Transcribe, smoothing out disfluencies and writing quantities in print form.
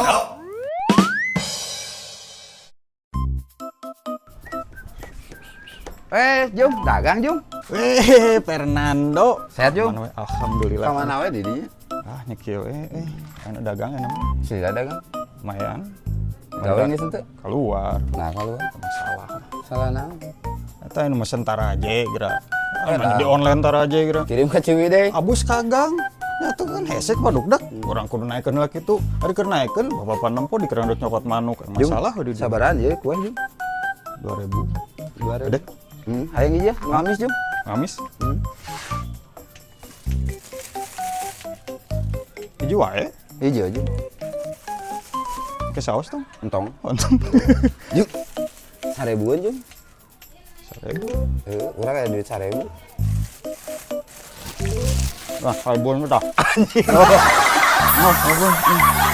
Fernando. Eh, Jung, dagang, Jung. Eh, Fernando. Sehat, Jung? Mana we? Alhamdulillah. Ka mana we di dinya? Ah, nyekil anu dagang enak mah. Sila dagang. Lumayan. Gawe geus henteu? Keluar. Nah, keluar. Masalah. Salah naon? Eta anu mesen taraje geura. Eh, Anu di online taraje geura. Kirim ke Ciwidey. Abus kagang. Ya tuh kan hesek padukdak. Urang kudu naikeun lah kitu. Ari keur naikeun bapak nempo dikerandut nyokot manuk. Jung, Masalah we di Sabaran ye kuah, Jung. 2000. 2000. Gede. Hayang ieu nu amis, Jung. Ngamis. Hmm. Hiji wae. Hiji, Jung. Ke saus dong. Entong. Ontong. Jung. 1000-an, Jung. 1000. Heeh, urang aya duit 1000. Nah, ribuan udah. Anjing. Oh, oh, oh.